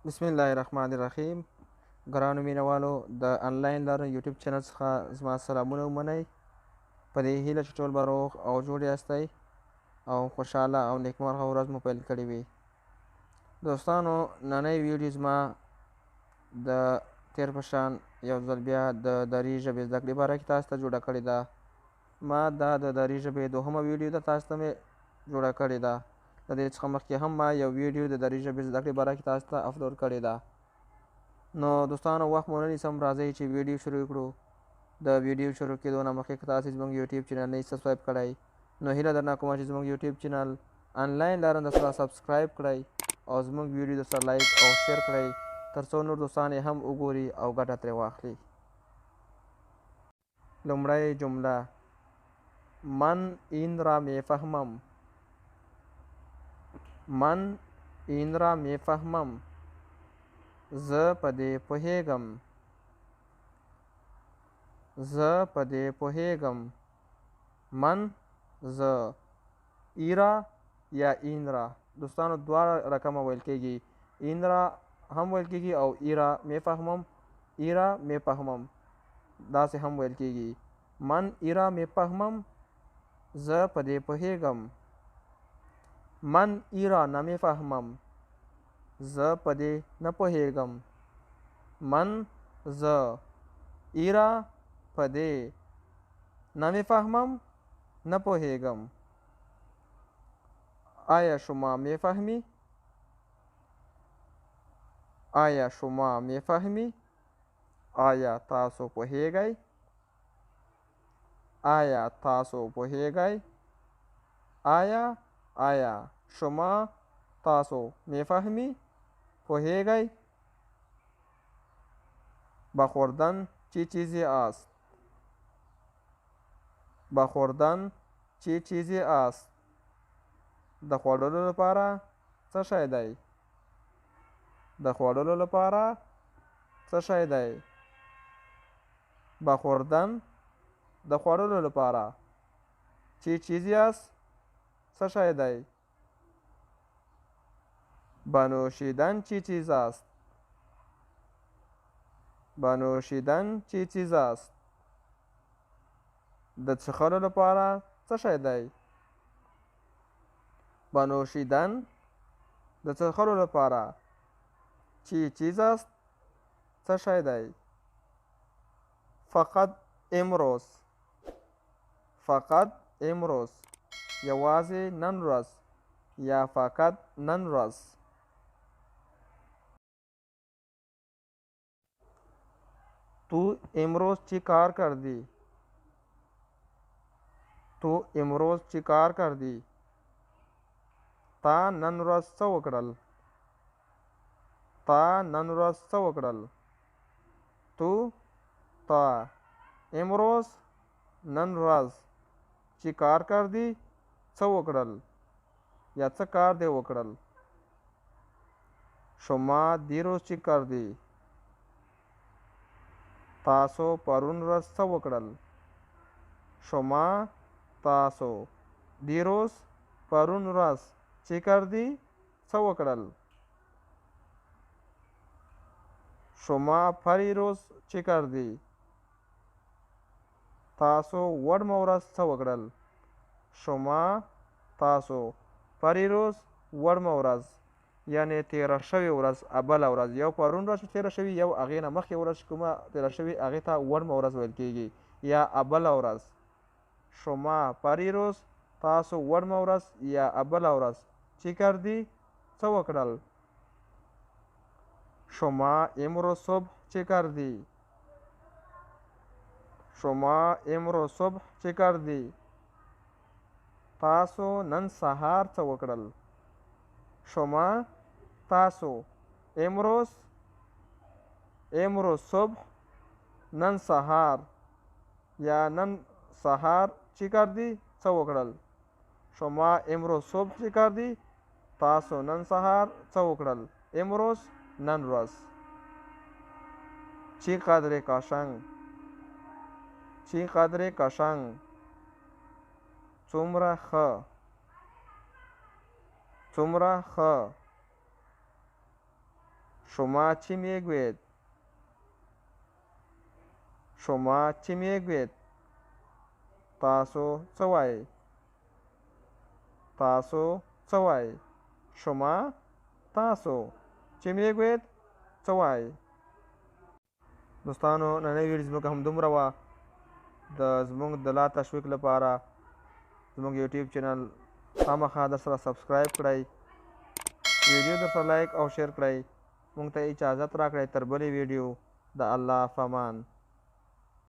بسم الله الرحمن الرحیم. ګرانو مینوالو، د انلاین لرن یوټیوب چینل څخه زما سلامونه ومنئ. په دې هیله چې ټول به روغ او جوړ یاستئ او خوشحاله او نیکمرغه ورځ مو پیل کړې وي. دوستانو، ننۍ ویډیو زما د تېر په شان یو ځل بیا د دري ژبې زده کړې باره کې تاسو ته جوړه کړې ده. ما دا د دري ژبې دوهمه ویډیو ده، تاسو ته مې جوړه کړې ده. له دې څخه مخکې هم ما یو ویډیو د دري ژبې زده کړې باره کې تاسو ته اپلوډ کړې ده. نو دوستانو، وخت مو نه نیسم، راځئ چې ویډیو شروع کړو. د ویډیو شروع کېدو نه مخکې که تاسې زموږ یوټیوب چینل نه سبسکرایب کړئ، نو هیله درنه کوم چې زموږ یوټیوب چینل انلاین لرن در سره سبسکرایب کړئ او زموږ ویډیو در سره لایک او شیر کړئ، ترڅو نور دوستان یې هم وګوري او ګټه ترې واخلي. لومړی جمله: من این را میفهمم. من این را میفهمم. زه په دې پوهیږم. زه په دې پوهیږم. من، زه، ایرا یا اینرا، دوستانو دواړه رقمه ویل کېږي. اینرا هم ویل کېږي او ایرا میفهمم، ایرا میفهمم داسې هم ویل کېږي. من ایرا میفهمم، زه په دې پوهیږم. من ایرا نمیفهمم، زه په دې نه پوهیږم. من، زه، ایرا، په دې، نمیفهمم، نه پوهیږم. آیا شما میفهمی؟ آیا شما میفهمی؟ آیا تاسو پوهیږئ؟ آیا تاسو پوهیږئ؟ آیا، آیا، شما، تاسو، میفهمی، پوهیږئ؟ به خوردن چه چیزی است؟ به خوردن چه چیزی است؟ د خوړلو لپاره څه شی دی؟ د خوړلو لپاره څه شی دی؟ به خوردن، د خوړلو لپاره، چه چیزی است، څه شی دی؟ به نوشیدن چه چیز است؟ به نوشیدن چه چیز است؟ د څښلو لپاره څه شی دی؟ به نوشیدن، د څښلو لپاره، چه چیز است، څه شی دی؟ فقط امروز. فقط امروز، یوازې نن ورځ یا فقط نن ورځ. تو امروز چی کار کردی؟ تو امروز چی کار کردی؟ تا نن ورځ څه وکړل؟ تا نن ورځ څه وکړل؟ تو، تا، امروز، نن ورځ، چی کار کردی، څه وکړل یا څه کار دی وکړل؟ شما دیروز چی کردی؟ تاسو پرون ورځ څه وکړل؟ شما، تاسو، دیروز، پرون ورځ، چی کردی، څه وکړل؟ شما پریروز چی کردی؟ تاسو وړمه ورځ څه وکړل؟ شما، تاسو، پریروز، وړمه ورځ، یعنې تېره شوې ورځ، بله ورځ. یو پرون ورځ چې تېره شوې، یو هغې نه مخکې ورځ چې کومه تېره شوې، هغې ته وړمه ورځ ویل کېږي یا بله ورځ. شما پریروز، تاسو وړمه ورځ یا بله ورځ چی کردی، څه وکړل؟ شما امروز صبح چی کردی؟ شما امروز صبح چی کردی؟ تاسو نن سهار څه وکړل؟ شما، تاسو، امروز، امروز صبح، نن سهار یا نن سهار چی کردی، څه وکړل؟ شما امروز صبح چی کردی؟ تاسو نن سهار څه وکړل؟ امروز، نن ورځ. چی قدر قشنګ. چی قدر قشنګ، څومره ښه. څومره ښه. شما چی میگوید؟ شما چی میگوید؟ تاسو څه وایئ؟ تاسو څه وایئ؟ شما، تاسو، چی میگوید، څه وایئ؟ دوستانو، ننۍ ویډیو زموږ همدومره وه. د زموږ د لا تشویق لپاره زموږ یوټیوب چینل خامخا در سره سبسکرایب کړئ، ویډیو در سره لایک او شیر کړئ. موږ ته اجازت راکړئ تر بلې ویډیو، د الله فامان.